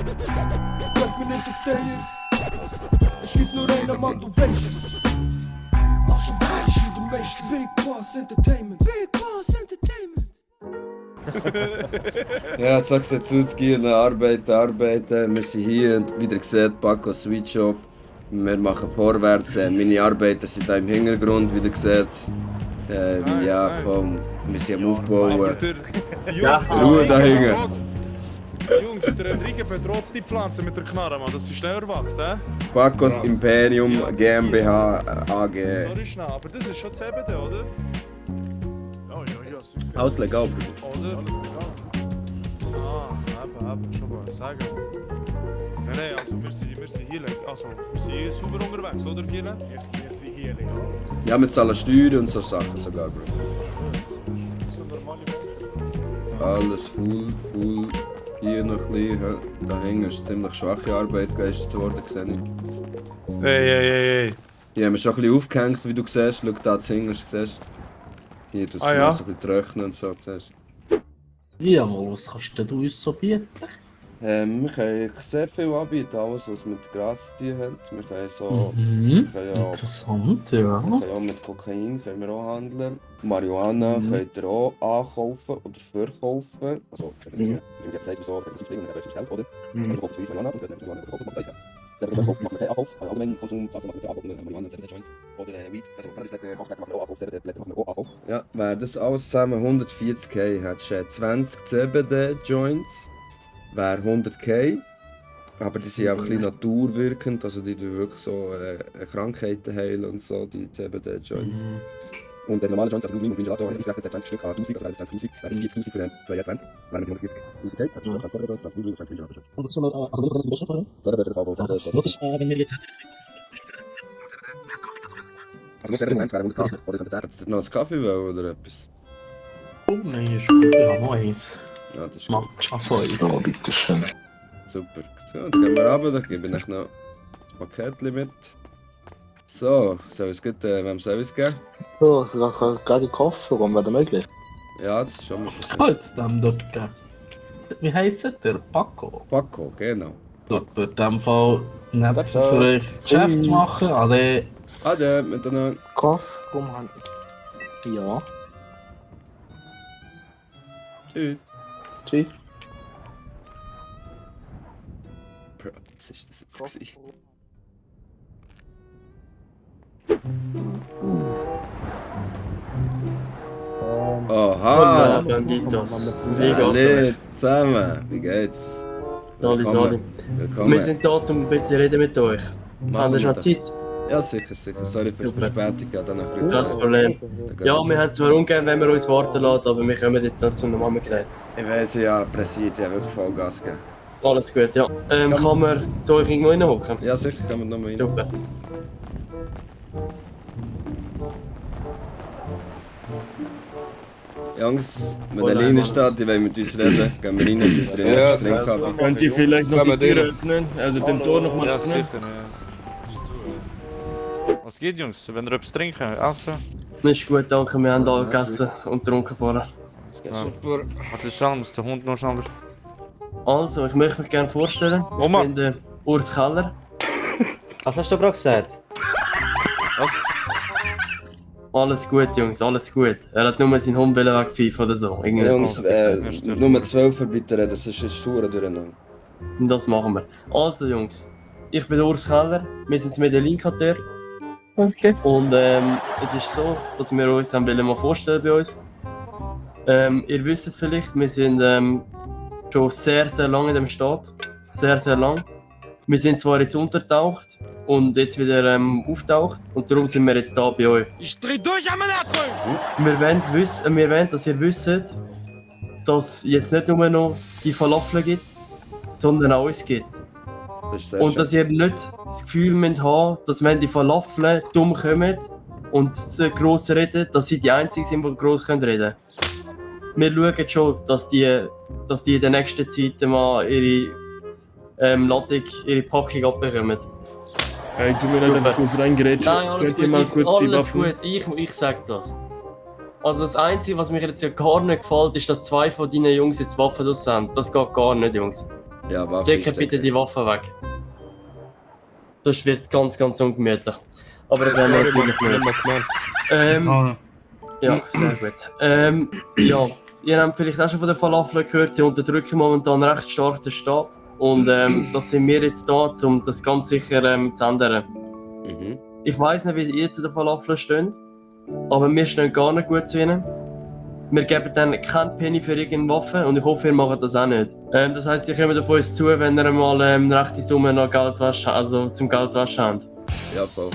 Bleib mir nicht auf der. Es gibt nur einen Mann, du weißt es. Also weißt du, du weißt Big Boss Entertainment. Big Boss Entertainment. Ja, sag's jetzt aus, gehen arbeiten. Wir sind hier und wieder gesehen, Paco Sweet Shop. Wir machen vorwärts. Meine Arbeiter sind da im Hintergrund, wieder gesehen. Ja, voll. Wir sind am Aufbauen. Ruhe da hinten. Jungs, der Enrique bedroht die Pflanze mit der Knarre, Mann. Das ist schnell erwachsen, Pacos Imperium GmbH AG. Sorry, schnell, aber das ist schon CBD, oder? Ja. Alles legal, Bruder. Oder? Alles legal. Eben, schon mal sagen. Nein, also wir sind hier, also wir sind hier super unterwegs, oder Giele? Wir sind hier legal. Ja, wir zahlen Steuern und so Sachen sogar, Bro. Das sind normale Menschen. Alles full. Hier noch ein bisschen, da hinten ist ziemlich schwache Arbeit geleistet worden, sehe ich. Hey. Hier haben wir schon ein bisschen aufgehängt, wie du siehst. Schau da zu hinten, siehst du. Hier tut es ja. so ein bisschen trocknen und so, siehst Ja, was kannst du uns so bieten? wir können sehr viel anbieten, alles was mit Gras zu tun hat. Wir können so, wir können ja, Interessant, ja. wir können auch mit Kokain können wir auch handeln. Marihuana könnt ihr auch ankaufen oder verkaufen. Also, wenn ihr gesagt wieso, wenn ihr das springen, dann ist es schnell, oder? Wir kaufen zu uns Marihuana und wenn ihr Marihuana verkaufen, macht das ja. Der Verkauf machen wir keinen Ankauf, allgemein Konsumsachen machen wir keinen Ankauf, Marihuana, CBD-Joints oder Weed, also Cannabisblätter, Hausblätter machen wir auch Ankauf, CBD-Blätter machen wir auch Ankauf. Ja, wäre das alles zusammen 140k, hättest du 20 CBD-Joints, wäre 100k, aber die sind auch ein bisschen naturwirkend, also die tun wirklich so Krankheiten heilen und so, die CBD-Joints. Und der normale Joints, also Blue und Green Gelato, ausgerechnet 20 Stück an 1000, also das 20'000, wäre das 40'000 für den 22, wäre mit 140'000 K, also das CBD, das Blue und 20 Green Gelato. Und das ist schon mal, also wenn du das besser fahren? CBD für Verkauf, Was ist, wenn wir jetzt... also nur CBD 20 wäre 100k, oder könnt ihr sagen, dass ihr noch einen Kaffee wollen oder etwas? Oh nein, ist gut, ich habe noch eins. Ja, das ist gut. Matcha voll. Oh, bitteschön. Super. So, dann gehen wir runter, dann gebe ich euch noch das Paketchen mit. So, soll ich es gut, wem soll ich es geben? So, ich kann gerade den Kofferraum, wäre das möglich? Ja, das ist schon mal. Halt dem dort geben. Wie heisst der? Paco. Paco, genau. Dort wird in dem Fall nett für euch Geschäft zu machen. Ade. Ade, miteinander. Kofferraum haben. Ja. Tschüss. Tschüss. Bro, was ist das jetzt gewesen? Oha! Banditos. Wie geht's Hallo euch? zusammen, wie geht's? Sali. Willkommen. Wir sind hier, um ein bisschen reden mit euch. Haben ihr schon Zeit? Ja, sicher. Sorry für die Super. Verspätung. Ja, dann noch Das Problem. Ja, wir haben zwar ungern, wenn wir uns warten lassen, aber wir kommen jetzt noch zu einer Mama gesagt. Ich weiss ja, Präsidium, wirklich Vollgas geben. Alles gut, ja. Kann man zu euch irgendwo reinhocken? Ja, sicher, kann man nochmal rein. Super. Jungs, wenn der Line steht, die wollen mit uns reden, gehen wir rein, drin etwas trinken haben. Könnt ihr vielleicht noch die Tür öffnen? Also den Tor nochmal Ja, öffnen? sicher, ja. Was geht, Jungs? Wenn ihr etwas trinken, essen? Ist gut, danke. Wir haben alle gegessen und getrunken vorher. Super. Warte, schnell, muss der Hund noch schneller. Also, ich möchte mich gerne vorstellen. Ich Oma. bin der Urs Keller. Was hast du gerade gesagt? Alles gut, Jungs, alles gut. Er hat nur seinen Hund wegpfeifen oder so. Irgendwie Jungs, hat er gesagt. Nummer 12 bitte reden, sonst ist es sauer durcheinander. Und das machen wir. Also, Jungs, ich bin der Urs Keller. Wir sind das Medellin-Quartier. Okay. Und es ist so, dass wir uns wollen mal vorstellen bei uns. Ihr wisst vielleicht, wir sind schon sehr, sehr lange in dem Staat. Sehr, sehr lang. Wir sind zwar jetzt untertaucht und jetzt wieder auftaucht und darum sind wir jetzt da bei euch. Ich dreh durch am Abfall! Wir wollen, dass ihr wisst, dass jetzt nicht nur noch die Falafel gibt, sondern auch uns gibt. Das ist sehr Und schön. dass ihr nicht das Gefühl müsst haben, dass wenn die Falafel dumm kommen und gross reden, dass sie die einzigen sind, die gross reden können. Wir schauen schon, dass die in der nächsten Zeit mal ihre Ladung, ihre Packung abbekommen. Hey, tut mir leid, dass ich kurz reingerätscht. Nein, alles Könnt ihr mal gut, kurz die alles Waffen... gut. Ich sag das. Also das Einzige, was mir jetzt ja gar nicht gefällt, ist, dass zwei von deinen Jungs jetzt Waffen draus haben. Das geht gar nicht, Jungs. Ja, Waffe Leg ist bitte die stecken. Waffe weg. Sonst wird es ganz, ganz ungemütlich. Aber das werden wir natürlich nicht. Ja, sehr gut. Ja, ihr habt vielleicht auch schon von den Falafeln gehört, sie unterdrücken momentan recht stark den Staat. Und das sind wir jetzt da, um das ganz sicher zu ändern. Mhm. Ich weiss nicht, wie ihr zu den Falafeln steht, aber wir stehen gar nicht gut zu ihnen. Wir geben dann keinen Penny für irgendeine Waffe und ich hoffe, ihr macht das auch nicht. Das heisst, ihr kommt auf uns zu, wenn ihr mal rechte Summe noch Geldwäsche, also zum Geldwaschen habt. Ja, voll.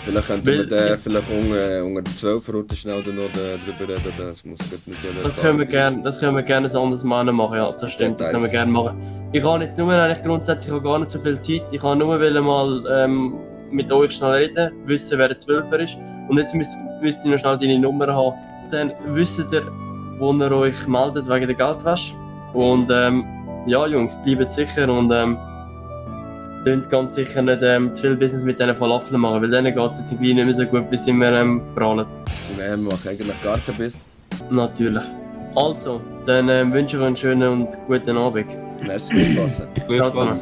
Vielleicht könnten wir den vielleicht unter die 12-Route schnell noch drüber reden, das muss gut nicht Das können wir gerne ein anderes Mal machen, ja, das stimmt, das können wir gerne machen. Ich habe jetzt nur eigentlich grundsätzlich auch gar nicht so viel Zeit, ich wollte nur mal mit euch schnell reden, wissen, wer der 12er ist und jetzt müsst ihr noch schnell deine Nummer haben. Dann wisst ihr, wo ihr euch meldet wegen der Geldwäsche und ja Jungs, bleibt sicher und könnt ganz sicher nicht zu viel Business mit diesen Falafeln machen, weil denen geht es jetzt gleich nicht mehr so gut, bis wir prahlen. Wir machen eigentlich gar keinen Biss. Natürlich. Also, dann wünsche ich euch einen schönen und guten Abend. Merci fürs Passen. Ciao zusammen.